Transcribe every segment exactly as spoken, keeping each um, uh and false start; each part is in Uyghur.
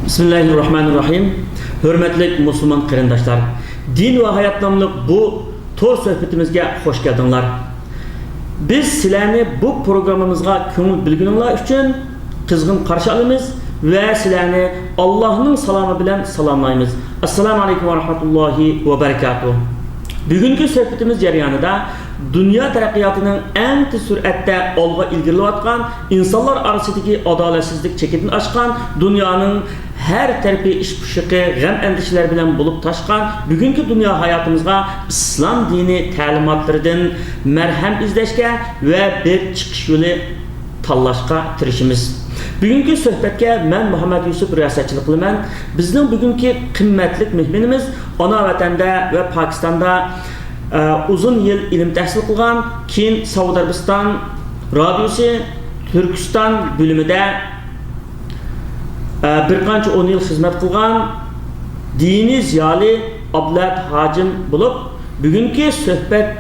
بىسمىللاھىررەھمانىررەھىم. ھۆرمەتلىك مۇسۇلمان قېرىنداشلار، دىن ۋە ھايات ناملىق بۇ تور سۆھبىتىمىزگە خوش كەلدىڭلار. بىز سىلەرنى بۇ پروگراممىمىزغا كۆڭۈل بۆلگىنىڭلار ئۈچۈن قىزغىن قارشى ئالىمىز ۋە سىلەرنى ئاللاھنىڭ سالامى بىلەن سالاملايمىز. ئەسسالامۇ ئەلەيكۇم ۋە رەھمەتۇللاھى ۋە بەرىكاتۇھ. بۈگۈنكى سۆھبىتىمىز جەريانىدا دۇنيا تەرەققىياتىنىڭ ئەڭ تېز سۈرئەتتە ئالغا ئىلگىرىلەۋاتقان، ئىنسانلار ئارىسىدىكى ئادالەتسىزلىك چېكىدىن ئاشقان، دۇنيانىڭ ھەر تەرىپى ئىش پۇشۇقى، غەم-ئەندىشىلەر بىلەن بولۇپ تاشقان بۈگۈنكى دۇنيا ھاياتىمىزغا ئىسلام دىنى تەلىماتلىرىدىن مەلھەم ئىزدەشكە ۋە بىر چىقىش يولى تاللاشقا تىرىشىمىز. بۈگۈنكى سۆھبەتكە مەن، مۇھەممەد يۈسۈپ، رىياسەتچىلىك قىلىمەن. بىزنىڭ بۈگۈنكى قىممەتلىك مېھمىنىمىز ئانا ۋەتەندە ۋە پاكىستاندا، ئە، ئۇزۇن يىل ئىلىم تەھسىل قىلغان، كېيىن سەئۇدى ئەرەبىستان رادىيوسى تۈركىستان بۆلۈمىدە، ئە، بىر قانچە ئون يىل خىزمەت قىلغان دىنىي زىيالىي ئابلەت ھاجىم بولۇپ، بۈگۈنكى سۆھبەت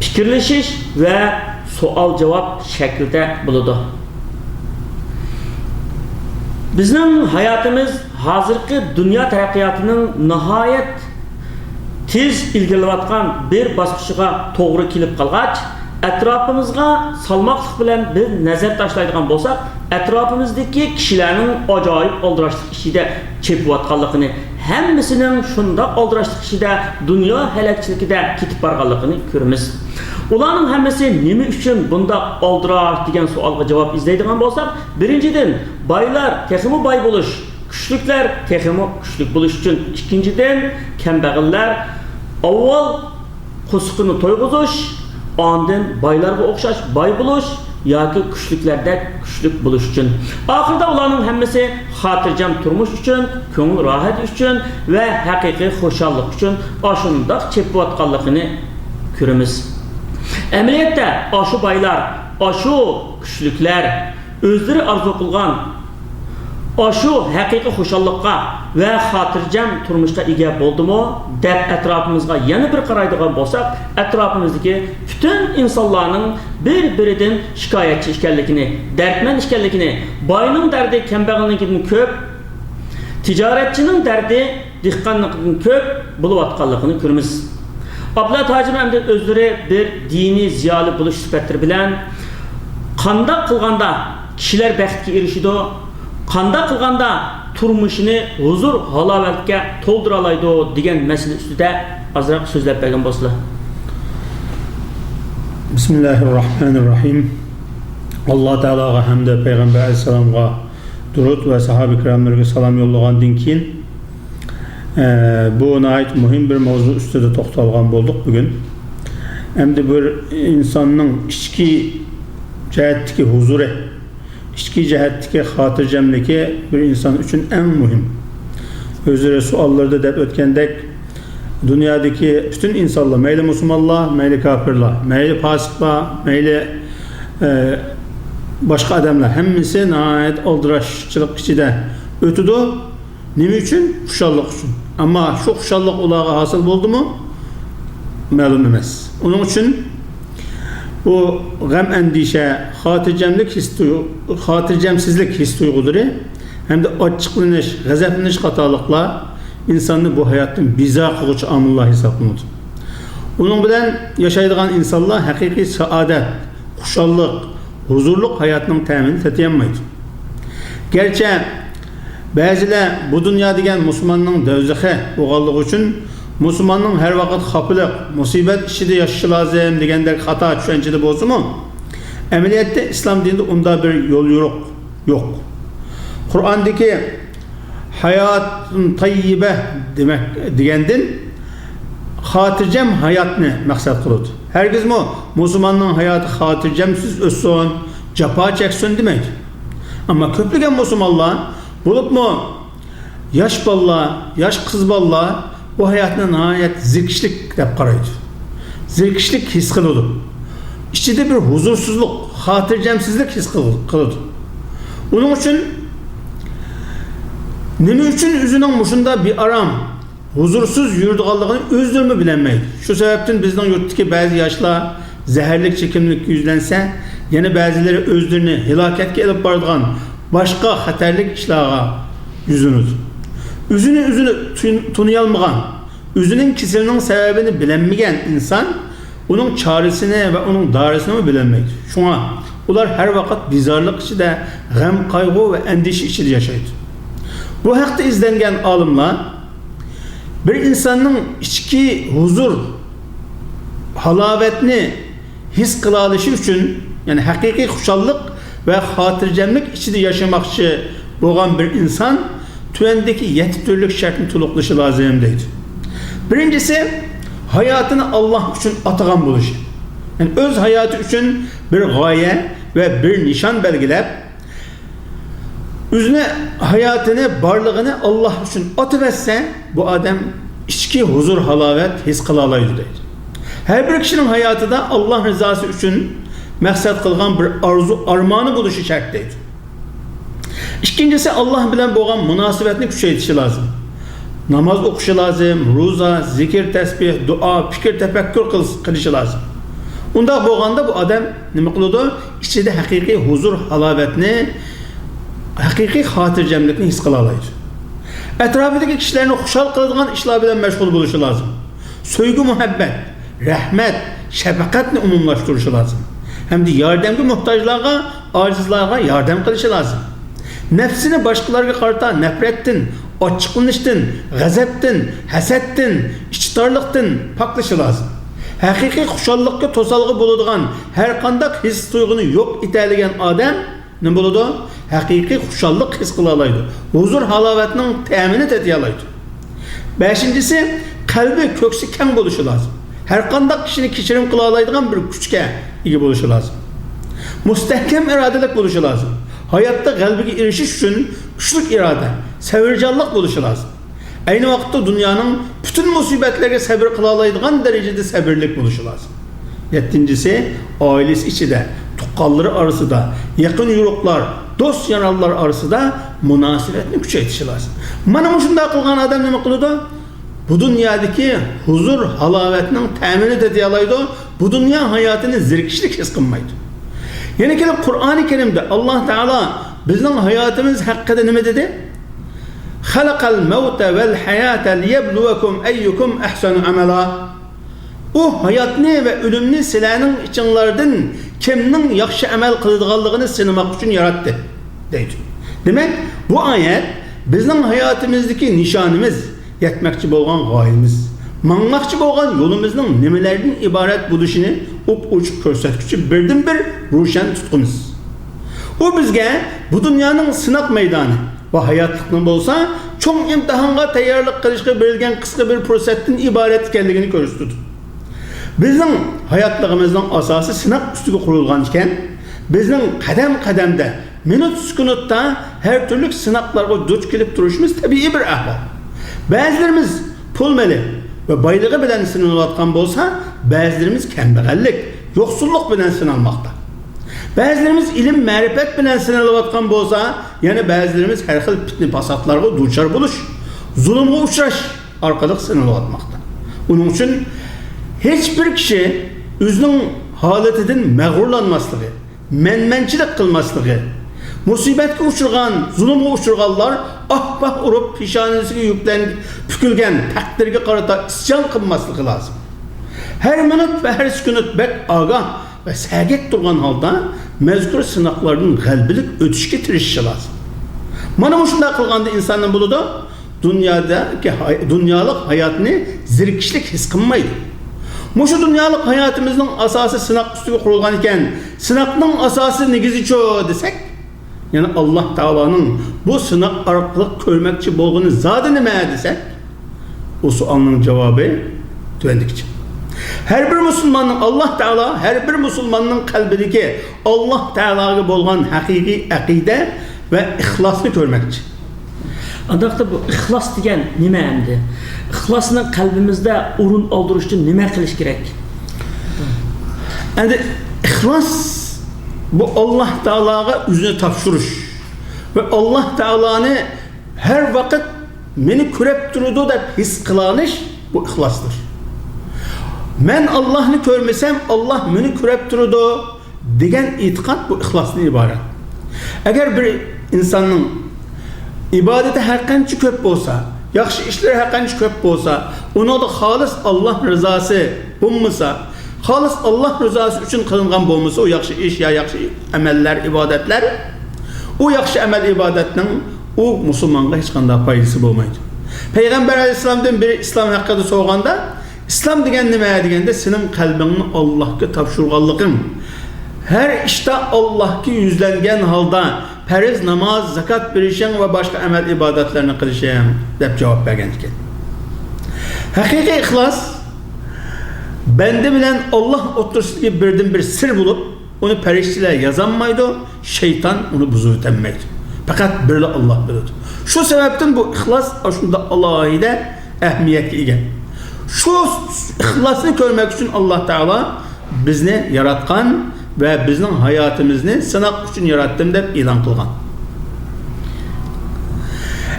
پىكىرلىشىش ۋە سوئال-جاۋاب شەكلىدە بولىدۇ. بىزنىڭ ھاياتىمىز ھازىرقى دۇنيا تەرەققىياتىنىڭ ناھايەت تېز ئىلگىرىلەۋاتقان بىر باسقۇچىغا توغرا كېلىپ قالغاچ، ئەتراپىمىزغا سالماقلىق بىلەن بىر نەزەر تاشلايدىغان بولساق، ئەتراپىمىزدىكى كىشىلەرنىڭ ئاجايىپ ئالدىراشلىق ئىچىدە چېپىۋاتقانلىقىنى، ھەممىسىنىڭ شۇنداق ئالدىراشلىق ئىچىدە دۇنيا ھەلەكچىلىكىدە كېتىپ بارغانلىقىنى كۆرىمىز. ئۇلارنىڭ ھەممىسى نېمە ئۈچۈن بۇنداق ئالدىراش دېگەن سوئالغا جاۋاب ئىزدەيدىغان بولساق، بىرىنچىدىن، بايلار تېخىمۇ باي بولۇش، كۈچلۈكلەر تېخىمۇ كۈچلۈك بولۇش ئۈچۈن. ئىككىنچىدىن، كەمبەغەللەر ئاۋۋال قورسىقىنى تويغۇزۇش، ئاندىن بايلارغا ئوخشاش باي بولۇش ياكى كۈچلۈكلەردەك كۈچلۈك بولۇش ئۈچۈن. ئاخىرىدا ئۇلارنىڭ ھەممىسى خاتىرجەم تۇرمۇش ئۈچۈن، كۆڭۈل راھىتى ئۈچۈن ۋە ھەقىقىي خۇشاللىق ئۈچۈن ئاشۇنداق چېپىۋاتقانلىقىنى كۆرىمىز. ئەمەلىيەتتە ئاشۇ بايلار، ئاشۇ كۈچلۈكلەر ئۆزلىرى ئارزۇ قىلغان ئاشۇ ھەقىقىي خۇشاللىققا ۋە خاتىرجەم تۇرمۇشقا ئىگە بولدىمۇ دەپ ئەتراپىمىزغا يەنە بىر قارايدىغان بولساق، ئەتراپىمىزدىكى پۈتۈن ئىنسانلارنىڭ بىر-بىرىدىن شىكايەتچى ئىكەنلىكىنى، دەردمەن ئىكەنلىكىنى، باينىڭ دەردى كەمبەغەلنىڭكىدىن كۆپ، تىجارەتچىنىڭ دەردى دېھقاننىڭكىدىن كۆپ بولۇۋاتقانلىقىنى كۆرىمىز. ئابلەت ھاجىم ئەمدى ئۆزلىرى بىر دىنىي زىيالىي بولۇش سۈپەتلىرى بىلەن قانداق قىلغاندا كىشىلەر بەختكە ئېرىشىدۇ، قانداق قىلغاندا تۇرمۇشىنى ھۇزۇر-ھالاۋەتكە تولدۇرالايدۇ دېگەن مەسىلە ئۈستىدە ئازراق سۆزلەپ بەرگەن بولسىلا. بىسمىللاھىررەھمانىررەھىم. ئاللا تائالاغا ھەمدە پەيغەمبەر ئەلەيھىسسالامغا دۇرۇت ۋە ساھابە كىراملىرىگە سالام يوللىغاندىن كېيىن، ئە، بۇ ناھايىتى مۇھىم بىر ماۋزۇ ئۈستىدە توختالغان بولدۇق بۈگۈن. ئەمدى بىر ئىنساننىڭ ئىچكى جەھەتتىكى ھۇزۇرى، ئىچكى جەھەتتىكى خاتىرجەملىكى بىر ئىنسان ئۈچۈن ئەڭ مۇھىم. ئۆزلىرى سوئاللىرىدا دەپ ئۆتكەندەك، دۇنيادىكى پۈتۈن ئىنسانلار، مەيلى مۇسۇلمانلار، مەيلى كاپىرلار، مەيلى پاسىقلار، مەيلى، ئە، باشقا ئادەملەر، ھەممىسى ناھايىتى ئالدىراشچىلىق ئىچىدە ئۆتىدۇ. نېمە ئۈچۈن؟ خۇشاللىق ئۈچۈن. ئەمما شۇ خۇشاللىق ئۇلارغا ھاسىل بولدىمۇ؟ مەلۇم ئەمەس. ئۇنىڭ ئۈچۈن بۇ غەم-ئەندىشە، خاتىرجەملىك ھېس تۇيغۇ-، خاتىرجەمسىزلىك ھېس تۇيغۇلىرى ھەمدە ئاچچىقلىنىش، غەزەپلىنىش قاتارلىقلار ئىنساننى بۇ ھاياتتىن بىزار قىلغۇچى ئامىللار ھېسابلىنىدۇ. ئۇنىڭ بىلەن ياشايدىغان ئىنسانلار ھەقىقىي سائادەت، خۇشاللىق، ھۇزۇرلۇق ھاياتنىڭ تەمىنى تېتىيالمايدۇ. گەرچە بەزىلەر بۇ دۇنيا دېگەن مۇسۇلماننىڭ دەۋزىخى بولغانلىقى ئۈچۈن مۇسۇلماننىڭ ھەر ۋاقىت خاپىلىق، مۇسىبەت ئىچىدە ياشىشى لازىم دېگەندەك خاتا چۈشەنچىدە بولسىمۇ، ئەمەلىيەتتە ئىسلام دىنىدا ئۇنداق بىر يول يورۇق يوق. قۇرئاندىكى ھاياتۇن تەييىبە دېمەك، دېگەندىن خاتىرجەم ھاياتنى مەقسەت قىلىدۇ. ھەرگىزمۇ مۇسۇلماننىڭ ھاياتى خاتىرجەمسىز ئۆتسۇن، جاپا چەكسۇن دېمەيدۇ. ئەمما كۆپلىگەن مۇسۇلمانلار، بولۇپمۇ ياش بالىلار، ياش قىز بالىلار بۇ ھاياتنى ناھايەت زېرىكىشلىك دەپ قارايدۇ. زېرىكىشلىك ھېس قىلىدۇ. ئىچىدە بىر ھۇزۇرسىزلىق، خاتىرجەمسىزلىك ھېس قىل-، قىلىدۇ. ئۇنىڭ ئۈچۈن نېمە ئۈچۈن ئۆزىنىڭ مۇشۇنداق بىئارام، ھۇزۇرسىز يۈرىدىغانلىقىنى ئۆزلىرىمۇ بىلەلمەيدۇ. شۇ سەۋەبتىن بىزنىڭ يۇرتتىكى بەزى ياشلار زەھەرلىك چېكىملىككە يۈزلەنسە، يەنە بەزىلىرى ئۆزلىرىنى ھالاكەتكە ئېلىپ بارىدىغان باشقا خەتەرلىك ئىشلارغا يۈزلىنىدۇ. ئۆزىنى ئۆزىنى تۇي-، تونۇيالمىغان، ئۆزىنىڭ كېسىلىنىڭ سەۋەبىنى بىلەلمىگەن ئىنسان ئۇنىڭ چارىسىنى ۋە ئۇنىڭ دارىسىنىمۇ بىلەلمەيدۇ. شۇڭا ئۇلار ھەر ۋاقىت بىزارلىق ئىچىدە، غەم-قايغۇ ۋە ئەندىشە ئىچىدە ياشايدۇ. بۇ ھەقتە ئىزدەنگەن ئالىملار بىر ئىنساننىڭ ئىچكى ھۇزۇر، ھالاۋەتنى ھېس قىلالىشى ئۈچۈن، يەنى ھەقىقىي خۇشاللىق ۋە خاتىرجەملىك ئىچىدە ياشىماقچى بولغان بىر ئىنسان تۆۋەندىكى يەتتە تۈرلۈك شەرتنى تولۇقلىشى لازىم دەيدۇ. بىرىنچىسى، ھاياتىنى ئاللاھ ئۈچۈن ئاتىغان بولۇشى. يەنى ئۆز ھاياتى ئۈچۈن بىر غايە ۋە بىر نىشان بەلگىلەپ، ئۆزىنى، ھاياتىنى، بارلىقىنى ئاللاھ ئۈچۈن ئاتىۋەتسە، بۇ ئادەم ئىچكى ھۇزۇر، ھالاۋەت ھېس قىلالايدۇ دەيدۇ. ھەر بىر كىشىنىڭ ھاياتىدا ئاللاھ رىزاسى ئۈچۈن مەقسەت قىلغان بىر ئارزۇ، ئارمانى بولۇشى شەرت دەيدۇ. ئىككىنچىسى، ئاللاھ بىلەن بولغان مۇناسىۋەتنى كۈچەيتىشى لازىم. ناماز ئوقۇشى لازىم، روزا، زىكىر، تەسبىھ، دۇئا، پىكىر، تەپەككۇر قىلس-، قىلىشى لازىم. ئۇنداق بولغاندا بۇ ئادەم نېمە قىلىدۇ؟ ئىچىدە ھەقىقىي ھۇزۇر، ھالاۋەتنى، ھەقىقىي خاتىرجەملىكنى ھېس قىلالايدۇ. ئەتراپىدىكى كىشىلەرنى خۇشال قىلىدىغان ئىشلار بىلەن مەشغۇل بولۇشى لازىم. سۆيگۈ، مۇھەببەت، رەھمەت، شەپقەتنى ئومۇملاشتۇرۇشى لازىم. ھەمدە ياردەمگە موھتاجلارغا، ئاجىزلارغا ياردەم قىلىشى لازىم. نەپسىنى باشقىلارغا قارىتا نەپرەتتىن، ئاچچىقلىنىشتىن، غەزەپتىن، ھەسەتتىن، ئىچى تارلىقتىن پاكلىشى لازىم. ھەقىقىي خۇشاللىققا توسالغۇ بولىدىغان ھەرقانداق ھېس-تۇيغۇنى يوق ئېتەلىگەن ئادەم نېمە بولىدۇ؟ ھەقىقىي خۇشاللىق ھېس قىلالايدۇ. ھۇزۇر-ھالاۋەتنىڭ تەمىنى تېتىيالايدۇ. بەشىنچىسى، قەلبى، كۆكسى كەڭ بولۇشى لازىم. ھەرقانداق كىشىنى كەچۈرۈم قىلالايدىغان بىر كۈچكە ئىگە بولۇشى لازىم. مۇستەھكەم ئىرادىلىك بولۇشى لازىم. ھاياتتا غەلىبىگە ئېرىشىش ئۈچۈن كۈچلۈك ئىرادە، سەۋرچانلىق بولۇشى لازىم. ئەينى ۋاقىتتا دۇنيانىڭ پۈتۈن مۇسىبەتلىرىگە سەۋر قىلالايدىغان دەرىجىدە سەۋرلىك بولۇشى لازىم. يەتتىنچىسى، ئائىلىسى ئىچىدە، تۇغقانلىرى ئارىسىدا، يېقىن يورۇقلار، دوست-يارانلار ئارىسىدا مۇناسىۋەتنى كۈچەيتىشى لازىم. مانا مۇشۇنداق قىلغان ئادەم نېمە قىلىدۇ؟ بۇ دۇنيادىكى ھۇزۇر-ھالاۋەتنىڭ تەمىنى تېتىيالايدۇ، بۇ دۇنيا ھاياتىنى زېرىكىشلىك ھېس قىلمايدۇ. يەنە كېلىپ قۇرئانى كەرىمدە ئاللاھ تائالا بىزنىڭ ھاياتىمىز ھەققىدە نېمە دېدى؟ خەلەقەل مەۋتە ۋەل ھەياتە لىيەبلۇۋەكۇم ئەييۇكۇم ئەھسەنۇ ئەمەلا. ئۇ ھاياتنى ۋە ئۆلۈمنى سىلەرنىڭ ئىچىڭلاردىن كىمنىڭ ياخشى ئەمەل قىلىدىغانلىقىنى سىنىماق ئۈچۈن ياراتتى، دەيدۇ. دېمەك، بۇ ئايەت بىزنىڭ ھاياتىمىزدىكى نىشانىمىز، يەتمەكچى بولغان غايىمىز، ماڭماقچى بولغان يولىمىزنىڭ نېمىلەردىن ئىبارەت بولۇشىنى ئوپئوچۇق كۆرسەتكۈچى بىردىنبىر روشەن تۇتقىمىز. ئۇ بىزگە بۇ دۇنيانىڭ سىناق مەيدانى ۋە ھاياتلىقنىڭ بولسا چوڭ ئىمتىھانغا تەييارلىق قىلىشقا بېرىلگەن قىسقا بىر پۇرسەتتىن ئىبارەت ئىكەنلىكىنى كۆرسىتىدۇ. بىزنىڭ ھاياتلىقىمىزنىڭ ئاساسى سىناق ئۈستىگە قۇرۇلغان ئىكەن، بىزنىڭ قەدەم-قەدەمدە، مىنۇت-سېكۇنتتا ھەر تۈرلۈك سىناقلارغا دۇچ كېلىپ تۇرۇشىمىز تەبىئىي بىر ئەھۋال. بەزىلىرىمىز پۇل مېلى ۋە بايلىقى بىلەن سىنىلىۋاتقان بولسا، بەزىلىرىمىز كەمبەغەللىك، يوقسۇللۇق بىلەن سىنالماقتا. بەزىلىرىمىز ئىلىم-مەرىپەت بىلەن سىنىلىۋاتقان بولسا، يەنە بەزىلىرىمىز ھەر خىل پىتنە-پاساتلارغا دۇچار بولۇش، زۇلۇمغا ئۇچراش ئارقىلىق سىنىلىۋاتماقتا. ئۇنىڭ ئۈچۈن ھېچبىر كىشى ئۆزىنىڭ ھالىتىدىن مەغرۇرلانماسلىقى، مەنمەنچىلىك قىلماسلىقى، مۇسىبەتكە ئۇچرىغان، زۇلۇمغا ئۇچرىغانلار ئاھ-ۋاھ ئۇرۇپ، پېشانىسىگە يۈكلەن-، پۈكۈلگەن تەقدىرگە قارىتا ئىسيان قىلماسلىقى لازىم. ھەر مىنۇت ۋە ھەر سېكۇنت بەك ئاگاھ ۋە سەگەك تۇرغان ھالدا مەزكۇر سىناقلاردىن غەلىبىلىك ئۆتۈشكە تىرىشىشى لازىم. مانا مۇشۇنداق قىلغاندا ئىنسان نېمە بولىدۇ؟ دۇنيادىكى ھاي-، دۇنيالىق ھاياتنى زېرىكىشلىك ھېس قىلمايدۇ. مۇشۇ دۇنيالىق ھاياتىمىزنىڭ ئاساسى سىناق ئۈستىگە قۇرۇلغان ئىكەن، سىناقنىڭ ئاساسىي نېگىزىچۇ دېسەك، يەنى ئاللاھ تائالانىڭ بۇ سىناق ئارقىلىق كۆرمەكچى بولغىنى زادى نېمە دېسەك، ئۇ سوئالنىڭ جاۋابى تۆۋەندىكىچە. ھەر بىر مۇسۇلماننىڭ، ئاللاھ تائالا ھەر بىر مۇسۇلماننىڭ قەلبىدىكى ئاللاھ تائالاغا بولغان ھەقىقىي ئەقىدە ۋە ئىخلاسنى كۆرمەكچى. ئانداقتا بۇ ئىخلاس دېگەن نېمە ئەمدى؟ ئىخلاسنى قەلبىمىزدە ئورۇن ئالدۇرۇش ئۈچۈن نېمە قىلىش كېرەك؟ ئەمدى ئىخلاس، بۇ ئاللاھ تائالاغا ئۆزىنى تاپشۇرۇش ۋە ئاللاھ تائالانى ھەر ۋاقىت مېنى كۆرەپ تۇرىدۇ دەپ ھېس قىلالىش، بۇ ئىخلاستۇر. مەن ئاللاھنى كۆرمىسەم، ئاللاھ مېنى كۆرەپ تۇرىدۇ دېگەن ئېتىقاد بۇ ئىخلاستىن ئىبارەت. ئەگەر بىر ئىنساننىڭ ئىبادىتى ھەرقانچە كۆپ بولسا، ياخشى ئىشلىرى ھەرقانچە كۆپ بولسا، ئۇنىڭدا خالىس ئاللاھ رىزاسى بولمىسا، خالىس ئاللاھ رىزاسى ئۈچۈن قىلىنغان بولمىسا، ئۇ ياخشى ئىش يا ياخشى ئەمەللەر، ئىبادەتلەر، ئۇ ياخشى ئەمەل ئىبادەتنىڭ ئۇ مۇسۇلمانغا ھېچقانداق پايدىسى بولمايدۇ. پەيغەمبەر ئەلەيھىسسالامدىن بىرى ئىسلام ھەققىدە سورىغاندا، ئىسلام دېگەن نېمە دېگەندە، سېنىڭ قەلبىڭنى ئاللاھقا تاپشۇرغانلىقىڭ، ھەر ئىشتا ئاللاھقا يۈزلەنگەن ھالدا پەرز ناماز، زاكات بېرىشىڭ ۋە باشقا ئەمەل ئىبادەتلەرنى قىلىشىڭ، دەپ جاۋاب بەرگەن ئىكەن. ھەقىقىي ئىخلاس بەندە بىلەن ئاللاھ ئوتتۇرىسىدىكى بىردىنبىر سىر بولۇپ، ئۇنى پەرىشتىلەر يازالمايدۇ، شەيتان ئۇنى بۇزۇۋېتەلمەيدۇ. پەقەت بىرلا ئاللاھ بىلىدۇ. شۇ سەۋەبتىن بۇ ئىخلاس ئاشۇنداق ئالاھىدە ئەھمىيەتكە ئىگە. شۇ ئىخلاسنى كۆرمەك ئۈچۈن ئاللاھ تائالا بىزنى ياراتقان ۋە بىزنىڭ ھاياتىمىزنى سىناق ئۈچۈن ياراتتىم دەپ ئېلان قىلغان.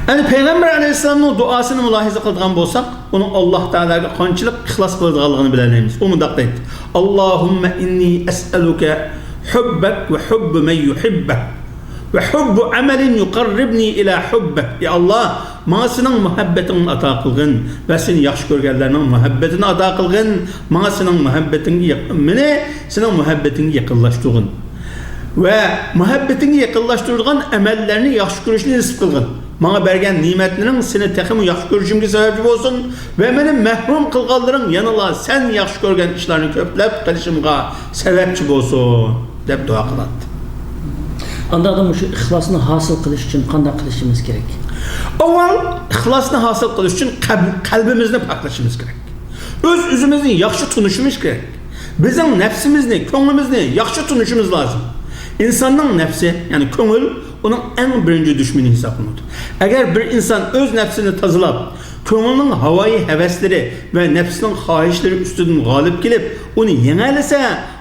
ئەنە پەيغەمبەر ئەلەيھىسسالامنىڭ دۇئاسىنى مۇلاھىزە قىلىدىغان بولساق، ئۇنىڭ ئاللاھ تائالاغا قانچىلىك ئىخلاس قىلىدىغانلىقىنى بىلەلەيمىز. ئۇ مۇنداق دەيدۇ: «اللهم إني أسألك حبك وحب من يحبك وحب عمل يقربني إلى حبك». ئى ئاللاھ، ماڭا سېنىڭ مۇھەببىتىڭنى ئاتا قىلغىن ۋە سېنى ياخشى كۆرگەنلەرنىڭ مۇھەببىتىنى ئاتا قىلغىن، ماڭا سېنىڭ مۇھەببىتىڭگە يېق-، مېنى سېنىڭ مۇھەببىتىڭگە يېقىنلاشتۇرغىن ۋە مۇھەببىتىڭگە يېقىنلاشتۇرىدىغان ئەمەللەرنى ياخشى كۆرۈشنى نېسىپ قىلغىن. ماڭا بەرگەن نېمەتلىرىڭ سېنى تېخىمۇ ياخشى كۆرۈشۈمگە سەۋەبچى بولسۇن ۋە مېنى مەھرۇم قىلغانلىرىڭ يەنىلا سەن ياخشى كۆرگەن ئىشلارنى كۆپلەپ قىلىشىمغا سەۋەبچى بولسۇن، دەپ دۇئا قىلاتتى. ئانداقتا مۇشۇ ئىخلاسنى ھاسىل قىلىش ئۈچۈن قانداق قىلىشىمىز كېرەك؟ ئاۋۋال ئىخلاسنى ھاسىل قىلىش ئۈچۈن قەب-، قەلبىمىزنى پاكلىشىمىز كېرەك. ئۆز-ئۆزىمىزنى ياخشى تونۇشىمىز كېرەك. بىزنىڭ نەپسىمىزنى، كۆڭلىمىزنى ياخشى تونۇشىمىز لازىم. ئىنساننىڭ نەپسى، يەنى كۆڭۈل، ئۇنىڭ ئەڭ بىرىنچى دۈشمىنى ھېسابلىنىدۇ. ئەگەر بىر ئىنسان ئۆز نەپسىنى تازىلاپ، كۆڭلىنىڭ ھاۋايى ھەۋەسلىرى ۋە نەپسىنىڭ خاھىشلىرى ئۈستىدىن غالىب كېلىپ، ئۇنى يېڭەلىسە،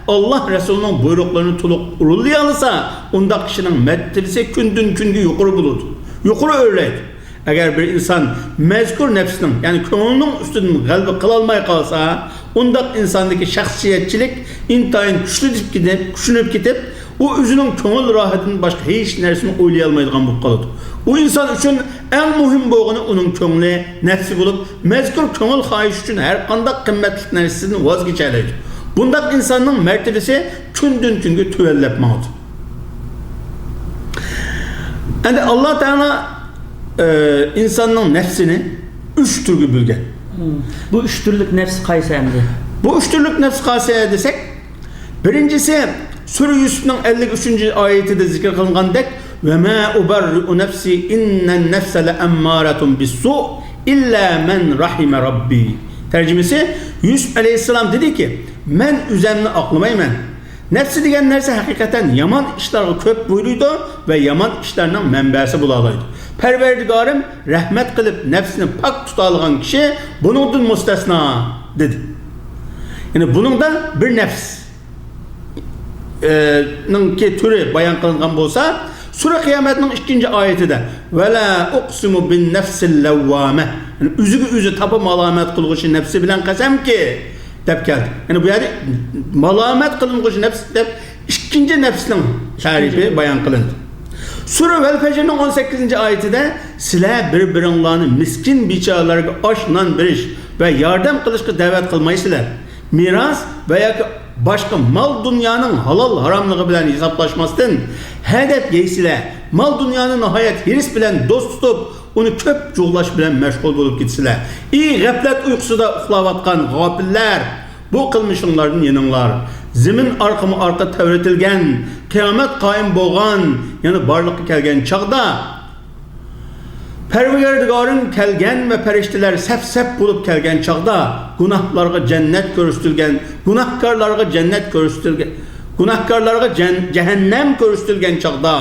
ئاللاھ رەسۇلىنىڭ بۇيرۇقلىرىنى تولۇق ئورۇنلىيالىسا، ئۇنداق كىشىنىڭ مەرتىۋىسى كۈندىن-كۈنگە يۇقىرى بولىدۇ، يۇقىرى ئۆرلەيدۇ. ئەگەر بىر ئىنسان مەزكۇر نەپسىنىڭ، يەنى كۆڭلىنىڭ ئۈستىدىن غەلىبە قىلالماي قالسا، ئۇنداق ئىنساندىكى شەخسىيەتچىلىك ئىنتايىن كۈچلىنىپ كېتىپ، كۈچلىنىپ كېتىپ، ئۇ ئۆزىنىڭ كۆڭۈل راھىتىدىن باشقا ھېچ نەرسىنى ئويلىيالمايدىغان بولۇپ قالىدۇ. ئۇ ئىنسان ئۈچۈن ئەڭ مۇھىم بولغىنى ئۇنىڭ كۆڭلى، نەپسى بولۇپ، مەزكۇر كۆڭۈل خاھىشى ئۈچۈن ھەر قانداق قىممەتلىك نەرسىدىن ۋاز كېچەلەيدۇ. بۇنداق ئىنساننىڭ مەرتىۋىسى كۈندىن-كۈنگە تۆۋەنلەپ ماڭىدۇ. ئەندى ئاللاھ تائالا، ئى، ئىنساننىڭ نەپسىنى ئۈچ تۈرگە بۆلگەن. مم. بۇ ئۈچ تۈرلۈك نەپس قايسى ئەمدى؟ بۇ ئۈچ تۈرلۈك نەپس قايسى دېسەك، بىرىنچىسى، سۈرە يۈسۈفنىڭ ئەللىك ئۈچىنچى ئايىتىدە زىكىر قىلىنغاندەك، «وما أبرئ نفسي إن النفس لأمارة بالسوء إلا من رحم ربي». تەرجىمىسى، يۈسۈپ ئەلەيھىسسالام دېدىكى، «مەن ئۆزەمنى ئاقلىمايمەن. نەپسى دېگەن نەرسە ھەقىقەتەن يامان ئىشلارغا كۆپ بۇيرۇيدۇ ۋە يامان ئىشلارنىڭ مەنبەسى بولالايدۇ. پەرۋەردىگارىم رەھمەت قىلىپ نەپسىنى پاك تۇتالىغان كىشى بۇنىڭدىن مۇستەسنا» دېدى. يەنى بۇنىڭدا بىر نەپس، ئى، نىڭكى تۈرى بايان قىلىنغان بولسا، سۈرە قىيامەتنىڭ ئىككىنچى ئايىتىدە، «ولا أقسم بالنفس اللوامة»، يەنى ئۆزىگە ئۆزى تاپا مالامەت قىلغۇچى نەپسى بىلەن قەسەمكى، دەپ كەلدى. يەنى بۇ يەردە مالامەت قىلىنغۇچى نەپس دەپ ئىككىنچى نەپسنىڭ تەرىپى بايان قىلىندى. سۈرە ۋەل فەجرنىڭ ئون سەككىزىنچى ئايىتىدە، «سىلەر بىر-بىرىڭلارنى مىسكىن بىچارىلەرگە ئاش-نان بېرىش ۋە ياردەم قىلىشقا دەۋەت قىلمايسىلەر. مىراس ۋە ياكى باشقا مال-دۇنيانىڭ ھالال-ھاراملىقى بىلەن ھېسابلاشماستىن، ھەدەپ يەيسىلەر. مال-دۇنيانى ناھايەت ھېرىس بىلەن دوست تۇتۇپ، ئۇنى كۆپ جۇغلاش بىلەن مەشغۇل بولۇپ كېتىسىلەر. ئى غەپلەت ئۇيقۇسىدا ئۇخلاۋاتقان غاپىللار! بۇ قىلمىشىڭلاردىن يېنىڭلار. زېمىن ئارقىمۇ ئارقا تەۋرىتىلگەن، قىيامەت قايىم بولغان، يەنى بارلىققا كەلگەن چاغدا، پەرۋەردىگارىڭ كەلگەن ۋە پەرىشتىلەر سەپ-سەپ بولۇپ كەلگەن چاغدا، گۇناھلارغا جەننەت كۆرسىتىلگەن، گۇناھكارلارغا جەننەت كۆرسىتىلگەن، گۇناھكارلارغا جەن-، جەھەننەم كۆرسىتىلگەن چاغدا،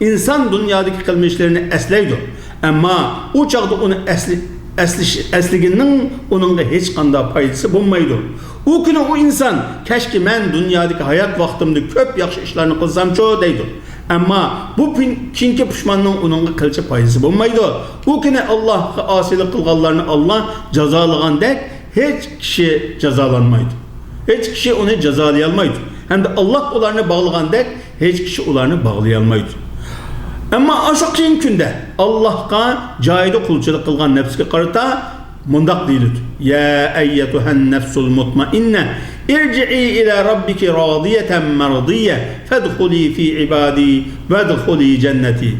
ئىنسان دۇنيادىكى قىلمىشلىرىنى ئەسلەيدۇ. ئەمما ئۇ چاغدا ئۇنى ئەسلى-، ئەسلىشى، ئەسلىگىنىنىڭ ئۇنىڭغا ھېچقانداق پايدىسى بولمايدۇ. ئۇ كۈنى ئۇ ئىنسان، «كەچكى مەن دۇنيادىكى ھايات ۋاقتىمدا كۆپ ياخشى ئىشلارنى قىلسامچۇ؟» دەيدۇ. ئەمما بۇ پۈن-، كېيىنكى پۇشماننىڭ ئۇنىڭغا قىلچە پايدىسى بولمايدۇ. ئۇ كۈنى ئاللاھقا ئاسىيلىق قىلغانلارنى ئاللاھ جازالىغاندەك، ھېچ كىشى جازالانمايدۇ. ھېچ كىشى ئۇنى جازالىيالمايدۇ. ھەمدە ئاللاھ ئۇلارنى باغلىغاندەك، ھېچ كىشى ئۇلارنى باغلىيالمايدۇ. ئەمما ئاشۇ قىيىن كۈندە ئاللاھقا جايىدا قۇلچىلىق قىلغان نەپسكە قارىتا مۇنداق دېيىلىدۇ: يا أيتها النفس المطمئنة ارجعي إلى ربك راضية مرضية فادخلي في عبادي وادخلي جنتي.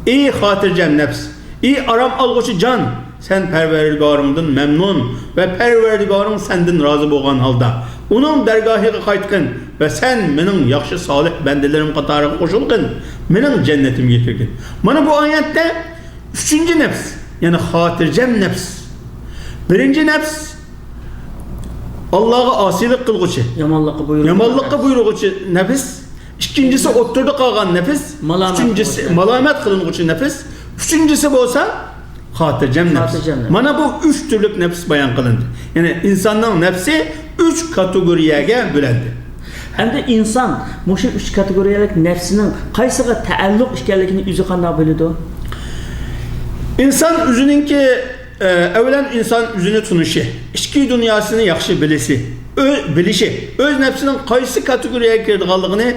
ئى خاتىرجەم نەپس، ئى ئارام ئالغۇچى جان، سەن پەرۋەردىگارىڭدىن مەمنۇن ۋە پەرۋەردىگارىڭ سەندىن رازى بولغان ھالدا ئۇنىڭ دەرگاھىغا قايتقىن ۋە سەن مېنىڭ ياخشى سالىھ بەندىلىرىم قاتارىغا قوشۇلغىن، مېنىڭ جەننىتىمگە كىرگىن. مانا بۇ ئايەتتە ئۈچىنچى نەپس، يەنى خاتىرجەم نەپس. بىرىنچى نەپس ئاللاغا ئاسىيلىق قىلغۇچى، يامانلىققا بۇيرۇغۇچى يامانلىققا نەپس. بۇيرۇغۇچى نەپس. ئىككىنچىسى ئوتتۇرىدا قالغان نەپس. مالامەت ئۈچىنچىسى قىلغۇچى نەپس. مالامەت قىلىنغۇچى نەپس. ئۈچىنچىسى بولسا خاتىرجەم نەپس. خاتىرجەم نەپس. مانا بۇ ئۈچ تۈرلۈك نەپس بايان قىلىندى. يەنى ئىنساننىڭ نەپسى ئۈچ كاتېگورىيەگە بۆلۈندى. ئەمدى ئىنسان مۇشۇ ئۈچ كاتېگورىيەلىك نەپسىنىڭ قايسىغا تەئەللۇق ئىكەنلىكىنى ئۆزى قانداق بىلىدۇ؟ ئىنسان ئۆزىنىڭكى، ئە، ئەۋۋەلەن ئىنسان ئۆزىنى تونۇشى، ئىچكى دۇنياسىنى ياخشى بىلىسى، ئۆ-، بىلىشى، ئۆز نەپسىنىڭ قايسى كاتېگورىيەگە كىرىدىغانلىقىنى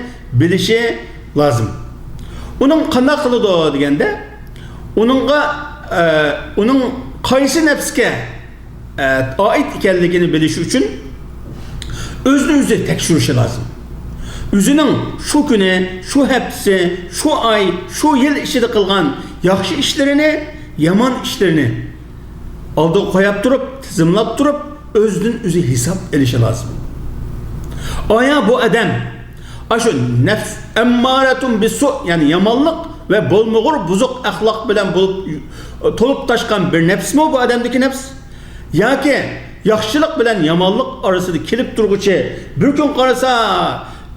بىلىشى لازىم. ئۇنىڭ قانداق قىلىدۇ دېگەندە، ئۇنىڭغا، ئە، ئۇنىڭ قايسى نەپسكە، ئە، ئائىت ئىكەنلىكىنى بىلىش ئۈچۈن ئۆزىنى ئۆزى تەكشۈرۈشى لازىم. ئۆزىنىڭ شۇ كۈنى، شۇ ھەپتىسى، شۇ ئاي، شۇ يىل ئىچىدە قىلغان ياخشى ئىشلىرىنى، يامان ئىشلىرىنى ئالدىغا قويۇپ تۇرۇپ، تىزىملاپ تۇرۇپ، ئۆزىدىن ئۆزى ھېساب ئېلىشى لازىم. ئايا بۇ ئادەم ئاشۇ نەپس ئەممارەتۇن بىسۇ، يەنى يامانلىق ۋە بولمىغۇر بۇزۇق ئەخلاق بىلەن بولۇپ، تولۇپ تاشقان بىر نەپسمۇ بۇ ئادەمدىكى نەپس؟ ياكى ياخشىلىق بىلەن يامانلىق ئارىسىدا كېلىپ تۇرغۇچى، بىر كۈن قارىسا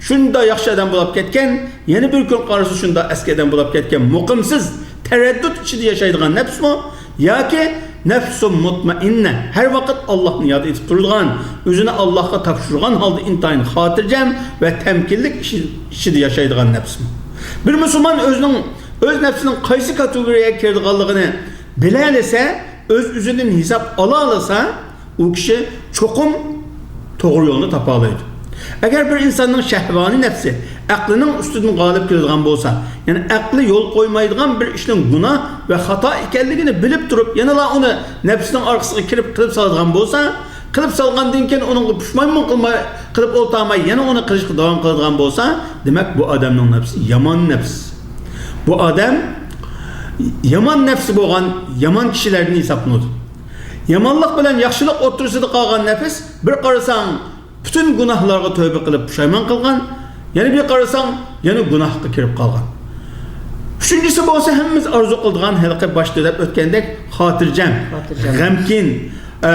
شۇنداق ياخشى ئادەم بولۇپ كەتكەن، يەنە بىر كۈن قارىسا شۇنداق ئەسكى ئادەم بولۇپ كەتكەن مۇقىمسىز تەرەددۇت ئىچىدە ياشايدىغان نەپسمۇ؟ ياكى نەپسۇ مۇتمەئىننە، ھەر ۋاقىت ئاللاھنى ياد ئېتىپ تۇرىدىغان، ئۆزىنى ئاللاھقا تاپشۇرغان ھالدا ئىنتايىن خاتىرجەم ۋە تەمكىنلىك ئىچىدە ياشايدىغان نەپسمۇ؟ بىر مۇسۇلمان ئۆزىنىڭ، ئۆز نەپسىنىڭ قايسى كاتېگورىيەگە كىرىدىغانلىقىنى بىلەلىسە، ئۆز-ئۆزىدىن ھېساب ئالالىسا، ئۇ كىشى چوقۇم توغرا يولنى تاپالايدۇ. ئەگەر بىر ئىنساننىڭ شەھۋانىي نەپسى ئەقلىنىڭ ئۈستىدىن غالىب كېلىدىغان بولسا، يەنى ئەقلى يول قويمايدىغان بىر ئىشنىڭ گۇناھ ۋە خاتا ئىكەنلىكىنى بىلىپ تۇرۇپ، يەنىلا ئۇنى نەپسىنىڭ ئارقىسىغا كىرىپ قىلىپ سالىدىغان بولسا، قىلىپ سالغاندىن كېيىن ئۇنىڭغا پۇشمانمۇ قىلماي، قىلىپ ئولتۇرماي، يەنە ئۇنى قىلىشقا داۋام قىلىدىغان بولسا، دېمەك، بۇ ئادەمنىڭ نەپسى يامان نەپس. بۇ ئادەم يامان نەپسى بولغان يامان كىشىلەردىن ھېسابلىنىدۇ. يامانلىق بىلەن ياخشىلىق ئوتتۇرىسىدا قالغان نەپس، بىر قارىساڭ، پۈتۈن گۇناھلارغا تەۋبە قىلىپ پۇشايمان قىلغان، يەنە بىر قارىساڭ، يەنە گۇناھقا كىرىپ قالغان. ئۈچىنچىسى بولسا ھەممىمىز ئارزۇ قىلىدىغان، ھېلىقى باشتا دەپ ئۆتكەندەك، خاتىرجەم، خاتىرجەم. غەمكىن، ئە،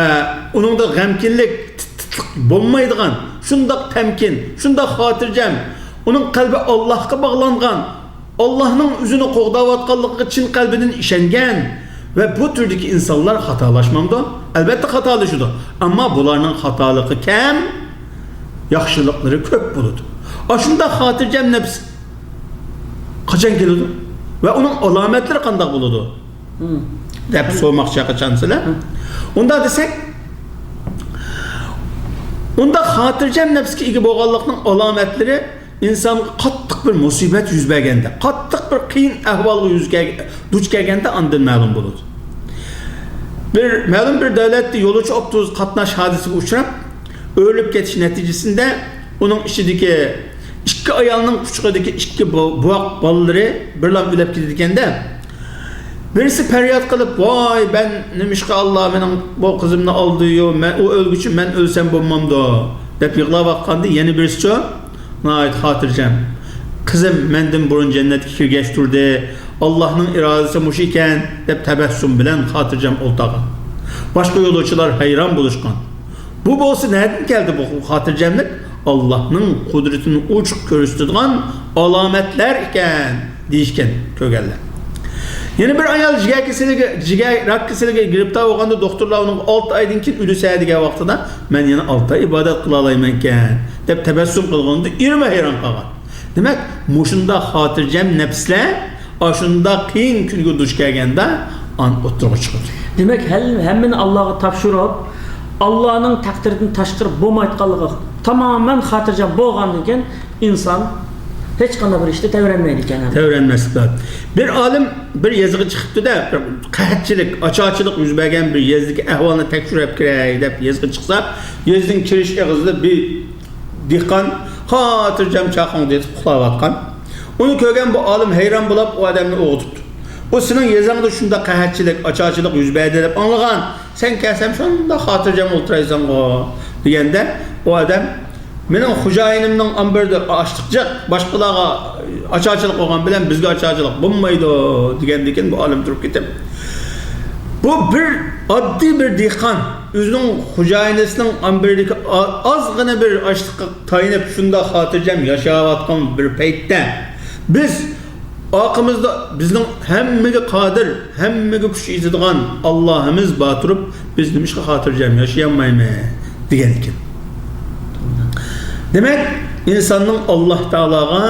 ئۇنىڭدا غەمكىنلىك، تىت-، تىتلىق بولمايدىغان، شۇنداق تەمكىن، شۇنداق خاتىرجەم، ئۇنىڭ قەلبى ئاللاھقا باغلانغان، ئاللاھنىڭ ئۆزىنى قوغداۋاتقانلىقىغا چىن قەلبىدىن ئىشەنگەن ۋە بۇ تۈردىكى ئىنسانلار خاتالاشمامدۇ؟ ئەلۋەتتە خاتالىشىدۇ. ئەمما بۇلارنىڭ خاتالىقى كەم، ياخشىلىقلىرى كۆپ بولىدۇ. ئاشۇنداق خاتىرجەم نەپس قاچان كېلىدۇ؟ ۋە ئۇنىڭ ئالامەتلىرى قانداق بولىدۇ؟ مم. دەپ سورىماقچى قاچان سىلەر؟ مم. ئۇنداق دېسەك، ئۇنداق خاتىرجەم نەپسكە ئىگە بولغانلىقنىڭ ئالامەتلىرى ئىنسانغا قاتتىق بىر مۇسىبەت يۈز بەرگەندە، قاتتىق بىر قىيىن ئەھۋالغا يۈز كەل-، دۇچ كەلگەندە ئاندىن مەلۇم بولىدۇ. بىر، مەلۇم بىر دۆلەتتە يولۇچى ئاپتوبۇس قاتناش ھادىسىسىگە ئۇچراپ، ئۆرۈلۈپ كېتىش نەتىجىسىندە ئۇنىڭ ئىچىدىكى ئىككى ئايالنىڭ قۇچىقىدىكى ئىككى بو-، بوۋاق بالىلىرى بىرلا ئۆلۈپ كېتىدىكەندە، بىرسى پەرياد قىلىپ، ۋاي، مەن نېمىشقا ئاللا مېنىڭ بۇ قىزىمنى ئالدىيۇ، مەن، ئۇ ئۆلگۈچە مەن ئۆلسەم بولمامدۇ؟ دەپ يىغلاۋاتقاندا، يەنە بىرسىچۇ؟ ناھايىتى خاتىرجەم. قىزىم مەندىن بۇرۇن جەننەتكە كىرگەچ تۇردى. ئاللانىڭ ئىرادىسى مۇشۇ ئىكەن، دەپ تەبەسسۇم بىلەن خاتىرجەم ئولتۇرغان. باشقا يولۇچىلار ھەيران بولۇشقان. بۇ بولسا نەدىن كەلدى بۇ خاتىرجەملىك؟ ئاللانىڭ قۇدرىتىنى ئوچۇق كۆرسىتىدىغان ئالامەتلەر ئىكەن، دېيىشكەن كۆرگەنلەر. يەنە بىر ئايال جىگەر كېسىلىگە، جىگەر راك كېسىلىگە گىرىپتار بولغاندا، دوختۇرلار ئۇنىڭغا ئالتە ئايدىن كېيىن ئۆلىسەن دېگەن ۋاقتىدا، مەن يەنە ئالتە ئاي ئىبادەت قىلالايمەنكەن، دەپ تەبەسسۇم قىلغىنىدا ئېرىمۇ ھەيران قالغان. دېمەك، مۇشۇنداق خاتىرجەم نەپسلەر ئاشۇنداق قىيىن كۈنگە دۇچ كەلگەندە ئان ئوتتۇرىغا چىقىدۇ. دېمەك، ھەل-، ھەممىنى ئاللاغا تاپشۇرۇپ، ئاللانىڭ تەقدىرىدىن تاشقىرى بولمايدىغانلىقىغا تامامەن خاتىرجەم بولغاندىن كېيىن، ئىنسان ھېچقانداق بىر ئىشتا تەۋرەنمەيدىكەن. تەۋرەنمەسلىك لازىم. بىر ئالىم بىر يېزىغا چىقىپتۇ-دە، بىر قەھەتچىلىك، ئاچارچىلىق يۈز بەرگەن بىر يېزىدىكى ئەھۋالنى تەكشۈرۈپ كىرەي دەپ يېزىغا چىقسا، يېزىنىڭ كىرىش ئېغىزىدا بىر دېھقان خاتىرجەم چاقىڭدا يېتىپ ئۇخلاۋاتقان. ئۇنى كۆرگەن بۇ ئالىم ھەيران بولۇپ، ئۇ ئادەمنى ئويغىتىپتۇ. ئۇ سېنىڭ يېزاڭدا شۇنداق قەھەتچىلىك، ئاچارچىلىق يۈز بەردى دەپ ئاڭلىغان. سەن كەلسەم شۇنداق خاتىرجەم ئولتۇرايسەنغۇ، دېگەندە، ئۇ ئادەم، مېنىڭ خوجايىنىمنىڭ ئامبىرىدا ئاشلىق جىق، باشقىلارغا ئاچارچىلىق بولغان بىلەن بىزگە ئاچارچىلىق بولمايدۇ، دېگەندىكىن بۇ ئالىم تۇرۇپ كېتىپ، بۇ بىر ئاددىي بىر دېھقان ئۆزىنىڭ خوجايىنىسىنىڭ ئامبىرىدىكى ئا-، ئازغىنە بىر ئاشلىققا تايىنىپ شۇنداق خاتىرجەم ياشاۋاتقان بىر پەيتتە، بىز ئارقىمىزدا بىزنىڭ ھەممىگە قادىر، ھەممىگە كۈچ يېتىدىغان ئاللاھىمىز بار تۇرۇپ، بىز نېمىشقا خاتىرجەم ياشىيالمايمىز؟ دېگەن ئىكەن. دېمەك، ئىنساننىڭ ئاللاھ تائالاغا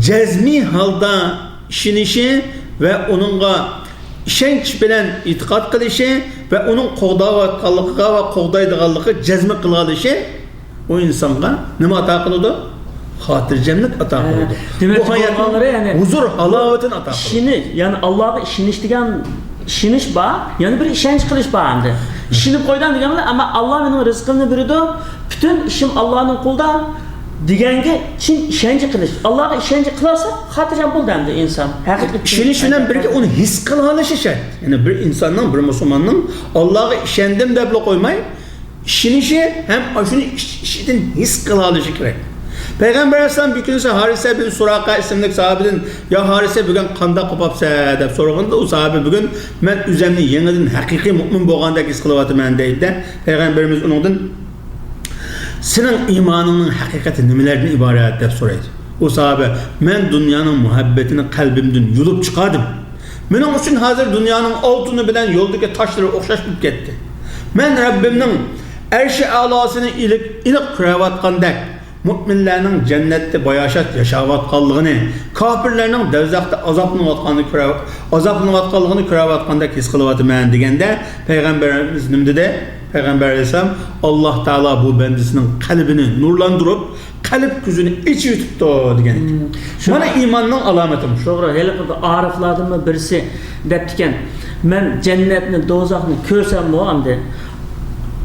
جەزمىي ھالدا ئىشىنىشى ۋە ئۇنىڭغا ئىشەنچ بىلەن ئېتىقاد قىلىشى ۋە ئۇنىڭ قوغداۋاتقانلىقىغا ۋە قوغدايدىغانلىقىغا جەزم قىلالىشى ئۇ ئىنسانغا نېمە ئاتا قىلىدۇ؟ خاتىرجەملىك ئاتا قىلىدۇ. دېمەكچى بولغانلىرى، يەنى بۇ ھاياتنىڭ ھۇزۇر ھالاۋىتىنى ئاتا قىلىدۇ. ئىشىنىش، يەنى ئاللاغا ئىشىنىش دېگەن ئىشىنىش بار، يەنە بىر ئىشەنچ قىلىش بار ئەمدى. ئىشىنىپ قويدۇم دېگەن بىلەن، ئەمما ئاللا مېنىڭ رىزقىمنى بېرىدۇ، پۈتۈن ئىشىم ئاللانىڭ قولىدا دېگەنگە چىن ئىشەنچ قىلىش. ئاللاغا ئىشەنچ قىلالسا، خاتىرجەم بولدى ئەمدى ئىنسان. ھەقىقىي ئىشىنىش بىلەن بىرگە ئۇنى ھېس قىلالىشى شەرت. يەنى بىر ئىنساننىڭ، بىر مۇسۇلماننىڭ ئاللاغا ئىشەندىم دەپلا قويماي، ئىشىنىشى ھەم ئاشۇنى ئىچ-، ئىچىدىن ھېس قىلالىشى كېرەك. پەيغەمبەر ئەلەيھىسسالام بىر كۈنى ھارىسە بىن سۇراقە ئىسىملىك ساھابىدىن، يا ھارىسە، بۈگۈن قانداق قوپاپسەن؟ دەپ سورىغىنىدا، ئۇ ساھابە، بۈگۈن مەن ئۆزۈمنى يېڭىدىن ھەقىقىي مۆمىن بولغاندەك ھېس قىلىۋاتىمەن، دەيدۇ-دە، پەيغەمبىرىمىز ئۇنىڭدىن، سېنىڭ ئىمانىڭنىڭ ھەقىقىتى نېمىلەردىن ئىبارەت؟ دەپ سورايدۇ. ئۇ ساھابە، مەن دۇنيانىڭ مۇھەببىتىنى قەلبىمدىن يۇلۇپ چىقاردىم. مېنىڭ ئۈچۈن ھازىر دۇنيانىڭ ئالتۇنى بىلەن يولدىكى تاشلىرى ئوخشاش بولۇپ كەتتى. مەن رەببىمنىڭ ئەرشى ئەلاسىنى ئىلىك-، ئېنىق كۆرۈۋاتقاندەك، مۆمىنلەرنىڭ جەننەتتە باياشات ياشاۋاتقانلىقىنى، كاپىرلارنىڭ دوزاختا ئازابلىنىۋاتقانلىقىنى كۆرە-، ئازابلىنىۋاتقانلىقىنى كۆرۈۋاتقاندەك ھېس قىلىۋاتىمەن، دېگەندە، پەيغەمبىرىمىز نېمە دېدى؟ پەيغەمبەر ئەلەيھىسسالام، ئاللاھ تائالا بۇ بەندىسىنىڭ قەلبىنى نۇرلاندۇرۇپ، قەلب كۆزىنى ئېچىۋېتىپتۇ، دېگەن ئىكەن. مم. شۇ مانا ئىماننىڭ ئالامىتى مۇشۇ. توغرا، ھېلىقى بىر ئارىفلاردىنمۇ بىرسى دەپتىكەن، مەن جەننەتنى، دوزاخنى كۆرسەممۇ، ئەمدى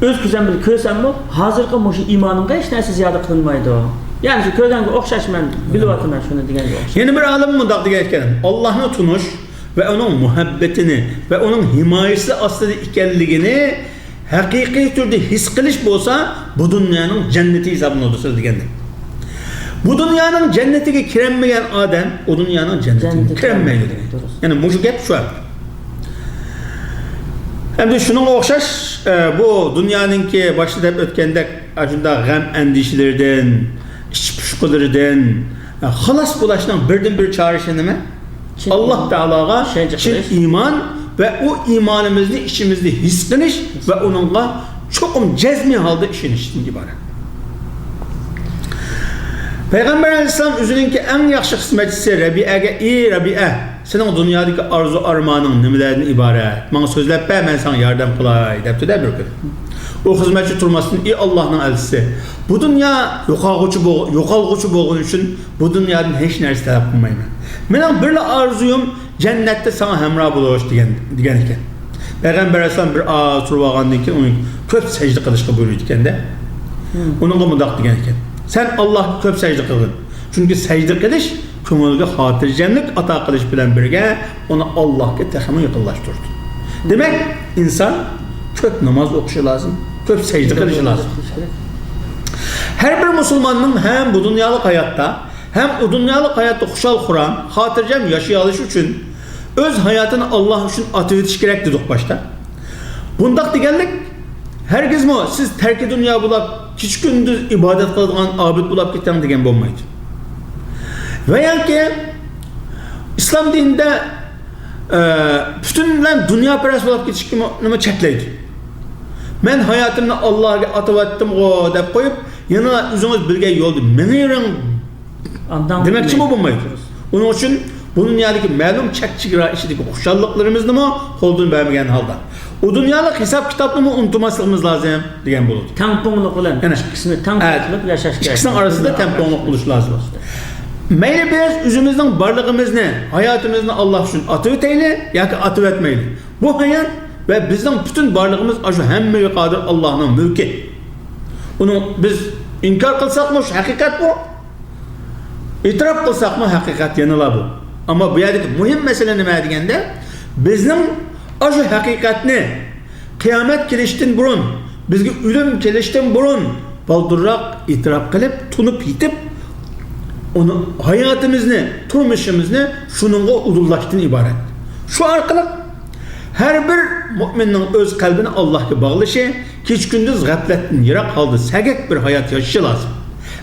ئۆز كۆزۈم بىلەن كۆرسەممۇ، ھازىرقى مۇشۇ ئىمانىمغا ھېچ نەرسە زىيادە قىلىنمايدۇ. يەنى شۇ كۆرگەنگە ئوخشاش، مەن بىلىۋاتىمەن شۇنى، دېگەنگە ئوخشاش. يەنە بىر ئالىم مۇنداق دېگەن ئىكەن، ئاللاھنى تونۇش ۋە ئۇنىڭ مۇھەببىتىنى ۋە ئۇنىڭ ھىمايىسى ئاستىدا ئىكەنلىكىنى ھەقىقىي تۈردە ھېس قىلىش بولسا، بۇ دۇنيانىڭ جەننىتى ھېسابلىنىدۇ سىز دېگەندەك. بۇ دۇنيانىڭ جەننىتىگە كىرەلمىگەن ئادەم ئۇ دۇنيانىڭ جەننىتىگە جەننىتىگە كىرەلمەيدۇ دېگەن. دۇرۇس. يەنى مۇشۇ گەپ شۇ. ئەمدى شۇنىڭغا ئوخشاش، ئە، بۇ دۇنيانىڭكى باشتا دەپ ئۆتكەندەك، ئاشۇنداق غەم ئەندىشىلىرىدىن، ئىچ پۇشقىلىرىدىن، ئە، خالاس بولۇشنىڭ بىردىنبىر چارىسى نېمە؟ چىن ئاللاھ تائالاغا ئىشەنچ چىن قىلىش. ئىمان ۋە ئۇ ئىمانىمىزنى ئىچىمىزدە ھېس قىلىش ۋە ئۇنىڭغا چوقۇم جەزمىي ھالدا ئىشىنىشتىن ئىبارەت. پەيغەمبەر ئەلەيھىسسالام ئۆزىنىڭكى ئەڭ ياخشى خىزمەتچىسى رەبىئەگە، ئى رەبىئە، سېنىڭ دۇنيادىكى ئارزۇ ئارمانىڭ نېمىلەردىن ئىبارەت؟ ماڭا سۆزلەپ بەر، مەن ساڭا ياردەم قىلاي، دەپتۇ-دە بىر كۈنى. ئۇ خىزمەتچى تۇرماستىن، ئى ئاللاھنىڭ ئەلچىسى، بۇ دۇنيا يوقالغۇچى بول-، يوقالغۇچى بولغىنى ئۈچۈن بۇ دۇنيادىن ھېچ نەرسە تەلەپ قىلمايمەن. مېنىڭ بىرلا ئارزۇيۇم جەننەتتە ساڭا ھەمراھ بولۇش، دېگەن، دېگەن ئىكەن. پەيغەمبەر ئەلەيھىسسالام بىر ئاز تۇرۇۋالغاندىن كېيىن ئۇنى كۆپ سەجدە قىلىشقا بۇيرۇيدىكەن-دە. مم. ئۇنىڭغا مۇنداق دېگەن ئىكەن، سەن ئاللاھقا كۆپ سەجدە قىلغىن. چۈنكى سەجدە قىلىش كۆڭۈلگە خاتىرجەملىك ئاتا قىلىش بىلەن بىرگە ئۇنى ئاللاھقا تېخىمۇ يېقىنلاشتۇرىدۇ. دېمەك، ئىنسان كۆپ ناماز ئوقۇشى لازىم، كۆپ سەجدە قىلىشى لازىم. ھەر بىر مۇسۇلماننىڭ ھەم بۇ دۇنيالىق ھاياتتا، ھەم ئۇ دۇنيالىق ھاياتتا خۇشال-خۇرام، خاتىرجەم ياشىيالىشى ئۈچۈن ئۆز ھاياتىنى ئاللاھ ئۈچۈن ئاتىۋېتىش كېرەك دېدۇق باشتا. بۇنداق دېگەنلىك، ھەرگىزمۇ سىز تەركى دۇنيا بولاپ، كېچە-كۈندۈز ئىبادەت قىلىدىغان ئابىد بولاپ كېتىڭ دېگەن بولمايدۇ. ۋە ياكى ئىسلام دىنىدا، ئە، پۈتۈنلەي دۇنياپەرەس بولاپ كېتىشنىمۇ چەكلەيدۇ. مەن ھاياتىمنى ئاللاھقا ئاتىۋەتتىمغۇ دەپ قويۇپ، يەنە ئۆزىڭىز بىلگەن يولدا مېڭىۋېرىڭ دېمەكچىمۇ بولمايدۇ. ئۇنىڭ ئۈچۈن بۇ دۇنيادىكى مەلۇم چەك-چېگرا ئىچىدىكى خۇشاللىقلىرىمىزنىمۇ قولدىن بەرمىگەن ھالدا، ئۇ دۇنيالىق ھېساب-كىتابنىمۇ ئۇنتۇماسلىقىمىز لازىم دېگەن بولىدۇ. تەڭپۇڭلۇق بىلەن ئەنە. ئىككىسىنى تەڭپۇڭ قىلىپ ياشاش كېرەك. ئىككىسىنىڭ ئارىسىدا تەڭپۇڭلۇق بولۇش لازىم. مەيلى بىز ئۆزىمىزنىڭ بارلىقىمىزنى، ھاياتىمىزنى ئاللا ئۈچۈن ئاتىۋېتەيلى ياكى ئاتىۋەتمەيلى. بۇ ھايات ۋە بىزنىڭ پۈتۈن بارلىقىمىز ئاشۇ ھەممىگە قادىر ئاللانىڭ مۈلكى. ئۇنى بىز ئىنكار قىلساقمۇ، شۇ ھەقىقەت بۇ. ئېتىراپ قىلساقمۇ، ھەقىقەت يەنىلا بۇ. ئەمما بۇ يەردىكى مۇھىم مەسىلە نېمە دېگەندە، بىزنىڭ ئاشۇ ھەقىقەتنى قىيامەت كېلىشتىن بۇرۇن، بىزگە ئۆلۈم كېلىشتىن بۇرۇن بالدۇرراق ئېتىراپ قىلىپ، تونۇپ يېتىپ، ئۇنى ھاياتىمىزنى، تۇرمۇشىمىزنى شۇنىڭغا ئۇدۇللاشتىن ئىبارەت. شۇ ئارقىلىق ھەر بىر مۇئمىننىڭ ئۆز قەلبىنى ئاللاھقا باغلىشى، كېچە-كۈندۈز غەپلەتتىن يىراق ھالدا سەگەك بىر ھايات ياشىشى لازىم.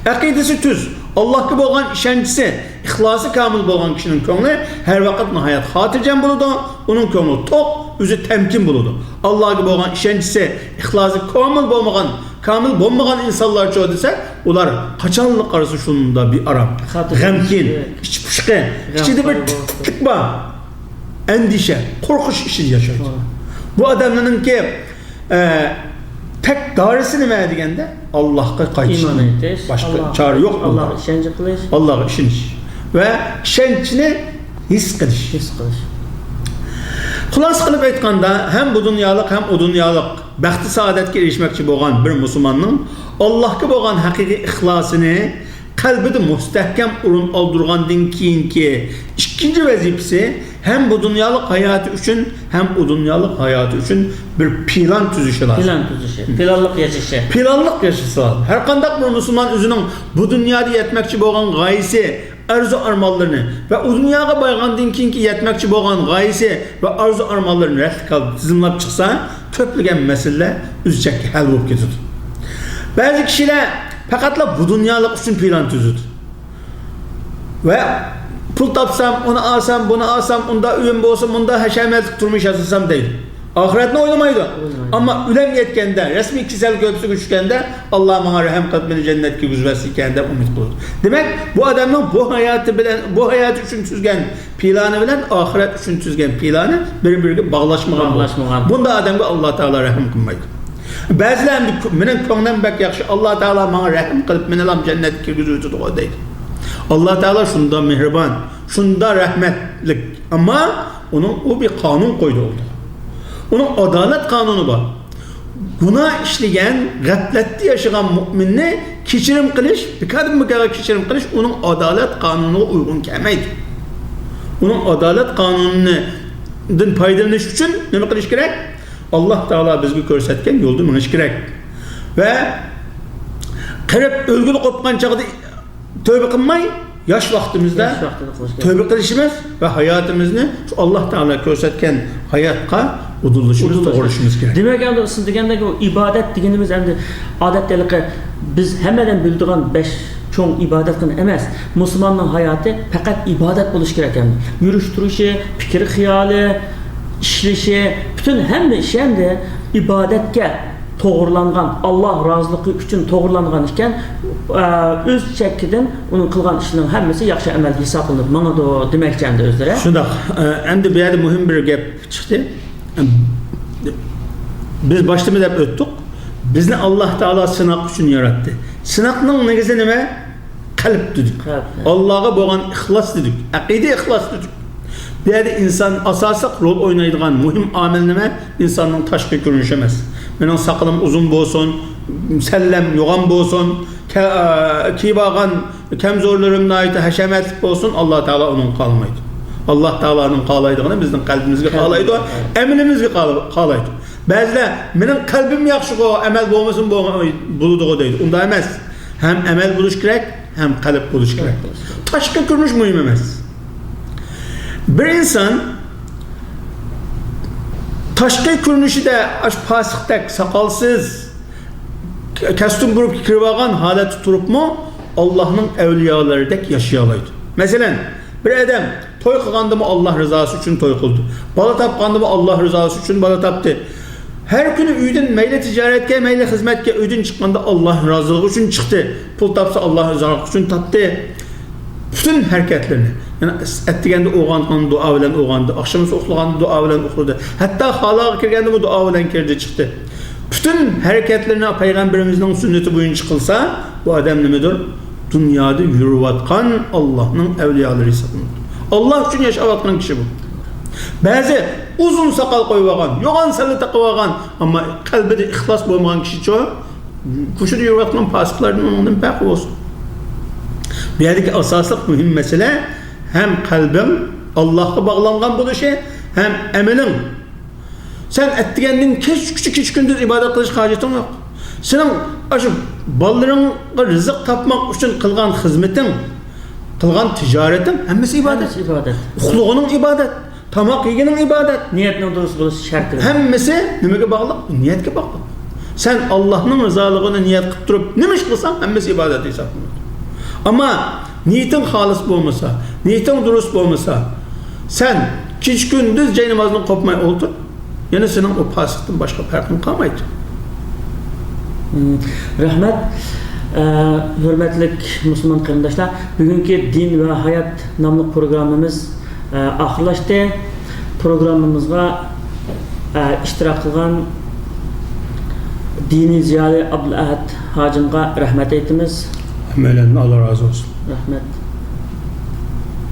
ئەقىدىسى تۈز، ئاللاھقا بولغان ئىشەنچىسى، ئىخلاسى كامىل بولغان كىشىنىڭ كۆڭلى ھەر ۋاقىت ناھايەت خاتىرجەم بولىدۇ، ئۇنىڭ كۆڭلى توق، ئۆزى تەمكىن بولىدۇ. ئاللاھقا بولغان ئىشەنچىسى، ئىخلاسى كامىل بولمىغان، كامىل بولمىغان ئىنسانلارچۇ دېسە، ئۇلار قاچانلا قارىسا شۇندا بىئارام، خاتىرجەم، غەمكىن، ئىچ پۇشقى، ئىچىدە بىر تىتلىك بار، ئەندىشە، قورقۇش ئىچىدە ياشايدۇ. بۇ ئادەملەرنىڭكى ئە، تەك دارىسى نېمە دېگەندە، ئاللاھقا قايتىشتىن باشقا چارە يوق بۇندا. ئاللاھقا ئىشەنچ قىلىش. ئاللاھقا ئىشىنىش ۋە ئىشەنچنى ھېس قىلىش. ھېس قىلىش. خۇلاسە قىلىپ ئېيتقاندا، ھەم بۇ دۇنيالىق، ھەم ئۇ دۇنيالىق بەخت-سائادەتكە ئېرىشمەكچى بولغان بىر مۇسۇلماننىڭ ئاللاھقا بولغان ھەقىقىي ئىخلاسىنى قەلبىدە مۇستەھكەم ئورۇن ئالدۇرغاندىن كېيىنكى ئىككىنچى ۋەزىپىسى ھەم بۇ دۇنيالىق ھاياتى ئۈچۈن، ھەم ئۇ دۇنيالىق ھاياتى ئۈچۈن بىر پىلان تۈزۈشى لازىم. پىلان تۈزۈشى، پىلانلىق ياشىشى. پىلانلىق ياشىشى لازىم. ھەر قانداق بىر مۇسۇلمان ئۆزىنىڭ بۇ دۇنيادا يەتمەكچى بولغان غايىسى، ئارزۇ-ئارمانلىرىنى ۋە ئۇ دۇنياغا بارغاندىن كېيىنكى يەتمەكچى بولغان غايىسى ۋە ئارزۇ-ئارمانلىرىنى رەتلىك ھالدا تىزىملاپ چىقسا، كۆپلىگەن مەسىلىلەر ئۆزى چەككە ھەل بولۇپ كېتىدۇ. بەزى كىشىلەر پەقەتلا بۇ دۇنيالىق ئۈچۈن پىلان تۈزىدۇ. ۋە پۇل تاپسام، ئۇنى ئالسام، بۇنى ئالسام، ئۇنداق ئۆيۈم بولسا، مۇنداق ھەشەمەتلىك تۇرمۇش ياسىسام دەيدۇ. ئاخىرەتنى ئويلىمايدۇ. ئويلىمايدۇ. ئەمما ئۆلۈم يەتكەندە، رەسمىي كېسەل كۆرپىسىگە چۈشكەندە، ئاللا ماڭا رەھىم قىلىپ، مېنى جەننەتكە كىرگۈزۈۋەتسىكەن دەپ ئۈمىد قىلىدۇ. دېمەك، بۇ ئادەمنىڭ بۇ ھاياتى بىلەن، بۇ ھاياتى ئۈچۈن تۈزگەن پىلانى بىلەن ئاخىرەت ئۈچۈن تۈزگەن پىلانى بىر-بىرىگە باغلاشمىغان. باغلاشمىغان. بۇنداق ئادەمگە ئاللا تائالا رەھىم قىلمايدۇ. بەزىلەر ئەمدى، مېنىڭ كۆڭلۈم بەك ياخشى، ئاللا تائالا ماڭا رەھىم قىلىپ، مېنىلا جەننەتكە كىرگۈزۈۋېتىدىغۇ دەيدۇ. ئاللا تائالا شۇنداق مېھرىبان، شۇنداق رەھمەتلىك. ئەمما ئۇنىڭ، ئۇ بىر قانۇن قويدى ئالدىغا. ئۇنىڭ ئادالەت قانۇنى بار. گۇناھ ئىشلىگەن، غەپلەتتە ياشىغان مۇئمىننى كەچۈرۈم قىلىش، بىكاردىن بىكارغا كەچۈرۈم قىلىش ئۇنىڭ ئادالەت قانۇنىغا ئۇيغۇن كەلمەيدۇ. ئۇنىڭ ئادالەت قانۇنىدىن پايدىلىنىش ئۈچۈن نېمە قىلىش كېرەك؟ ئاللا تائالا بىزگە كۆرسەتكەن يولدا مېڭىش كېرەك. ۋە قېرىپ ئۆلگىلى قوپقان چاغدا تۆبە قىلماي، ياش ۋاقتىمىزدا ياش ۋاقتىدا قىلىش كېرەك. تۆبە قىلىشىمىز ۋە ھاياتىمىزنى شۇ ئاللا تائالا كۆرسەتكەن ھاياتقا ئۇدۇللىشىمىز، توغرىلىشىمىز كېرەك. دېمەك، ئەمدى سىز دېگەندەك، ئۇ ئىبادەت دېگىنىمىز ئەمدى ئادەتتە ھېلىقى بىز ھەممەدىن بىلىدىغان بەش چوڭ ئىبادەتقىنە ئەمەس. مۇسۇلماننىڭ ھاياتى پەقەت ئىبادەت بولۇشى كېرەك ئەمدى. يۈرۈش تۇرۇشى، پىكىر خىيالى، ئىشلىشى، پۈتۈن ھەممە ئىشى ئەمدى ئىبادەتكە توغرىلانغان، ئاللا رازىلىقى ئۈچۈن توغرىلانغان ئىكەن، ئە، ئۆز چەككىدىن ئۇنىڭ قىلغان ئىشىنىڭ ھەممىسى ياخشى ئەمەل ھېسابلىنىپ ماڭىدۇ دېمەكچى ئەمدى ئۆزلىرى. شۇنداق. ئە، ئەمدى بۇ يەردە مۇھىم بىر گەپ چىقتى. بىز باشتىمۇ دەپ ئۆتتۇق. بىزنى ئاللا تائالا سىناق ئۈچۈن ياراتتى. سىناقنىڭ نېگىزى نېمە؟ قەلب دېدۇق. قەلب. ئاللاغا بولغان ئىخلاس دېدۇق. ئەقىدە ئىخلاس دېدۇق. بۇ يەردە ئىنسان ئاساسلىق رول ئوينايدىغان مۇھىم ئامىل نېمە؟ ئىنساننىڭ تاشقى كۆرۈنۈشى ئەمەس. مېنىڭ ساقىلىم ئۇزۇن بولسۇن، سەللەم يوغان بولسۇن، كە-، ئە، كىيىپ ئالغان كەمزورلىرىم ناھايىتى ھەشەمەتلىك بولسۇن، ئاللا تائالا ئۇنىڭغا قالمايدۇ. ئاللا تائالانىڭ قالايدىغىنى بىزنىڭ قەلبىمىزگە قالايدۇ، ئەمىلىمىزگە قالا-، قالايدۇ. بەزىلەر، مېنىڭ قەلبىم ياخشىغۇ، ئەمەل بولمىسىمۇ بولغان-، بولىدىغۇ دەيدۇ. ئۇنداق ئەمەس. ھەم ئەمەل بولۇش كېرەك، ھەم قەلب بولۇش كېرەك. تاشقى كۆرۈنۈش مۇھىم ئەمەس. بىر ئىنسان تاشقى كۆرۈنۈشىدە ئاشۇ پاسىقتەك، ساقالسىز، كەستۇم بۇرۇپ كىرىۋالغان ھالەتتە تۇرۇپمۇ، ئاللانىڭ ئەۋلىيالىرىدەك ياشىيالايدۇ. مەسىلەن، بىر ئادەم توي قىلغاندىمۇ ئاللا رىزاسى ئۈچۈن توي قىلدى. بالا تاپقاندىمۇ ئاللا رىزاسى ئۈچۈن بالا تاپتى. ھەر كۈنى ئۆيدىن مەيلى تىجارەتكە، مەيلى خىزمەتكە، ئۆيدىن چىققاندا ئاللا رازىلىقى ئۈچۈن چىقتى. پۇل تاپسا ئاللا رازىلىقى ئۈچۈن تاپتى. پۈتۈن ھەرىكەتلىرىنى، يەنى ئەتىگەندە ئويغانغاندا دۇئا بىلەن ئويغاندى، ئاخشامسى ئۇخلىغاندا دۇئا بىلەن ئۇخلىدى. ھەتتا خالىغا كىرگەندىمۇ دۇئا بىلەن كىردى، چىقتى. پۈتۈن ھەرىكەتلىرىنى پەيغەمبىرىمىزنىڭ سۈننىتى بويىچە قىلسا، بۇ ئادەم نېمىدۇر؟ دۇنيادا يۈرۈۋاتقان ئاللاھنىڭ ئەۋلىيالىرى ھېسابلىنىدۇ. ئاللاھ ئۈچۈن ياشاۋاتقان كىشى بۇ. بەزى ئۇزۇن ساقال قويۇۋالغان، يوغان سەللە تاقىۋالغان، ئەمما قەلبىدە ئىخلاس بولمىغان كىشىچۇ؟ كوچىدا يۈرۈۋاتقان پاسىقلاردىن ئۇنىڭدىن پەرقى بولسۇن. بۇ يەردىكى ئاساسلىق مۇھىم مەسىلە ھەم قەلبىڭ ئاللاھقا باغلانغان بولۇشى، ھەم ئەمىلىڭ. سەن ئەتىگەندىن كەچكىچە، كېچە-كۈندۈز ئىبادەت قىلىشقا ھاجىتىڭ يوق. سېنىڭ ئاشۇ بالىلىرىڭغا رىزىق تاپماق ئۈچۈن قىلغان خىزمىتىڭ، قىلغان تىجارىتىڭ، ھەممىسى ئىبادەت. ھەممىسى ئىبادەت. ئۇخلىغىنىڭ ئىبادەت، تاماق يېگىنىڭ ئىبادەت. نىيەتنىڭ دۇرۇس بولۇش شەرتى. ھەممىسى نېمىگە باغلىق؟ نىيەتكە باغلىق. سەن ئاللاھنىڭ رىزالىقىنى نىيەت قىلىپ تۇرۇپ نېمە ئىش قىلساڭ، ھەممىسى ئىبادەت ھېسابلىنىدۇ. ئەمما نىيىتىڭ خالىس بولمىسا، نىيىتىڭ دۇرۇس بولمىسا، سەن كېچە-كۈندۈز جاي نامازدىن قوپماي ئولتۇر، يەنە سېنىڭ ئۇ پاسىقتىن باشقا پەرقىڭ قالمايدۇ. مم، رەھمەت. ئە، ھۆرمەتلىك مۇسۇلمان قېرىنداشلار، بۈگۈنكى دىن ۋە ھايات ناملىق پروگراممىمىز، ئە، ئاخىرلاشتى. پروگراممىمىزغا، ئە، ئىشتىراك قىلغان دىنىي زىيالىي ئابدۇلئەھەد ھاجىمغا رەھمەت ئېيتىمىز. ھەممەيلەندىن ئاللا رازى بولسۇن. رەھمەت.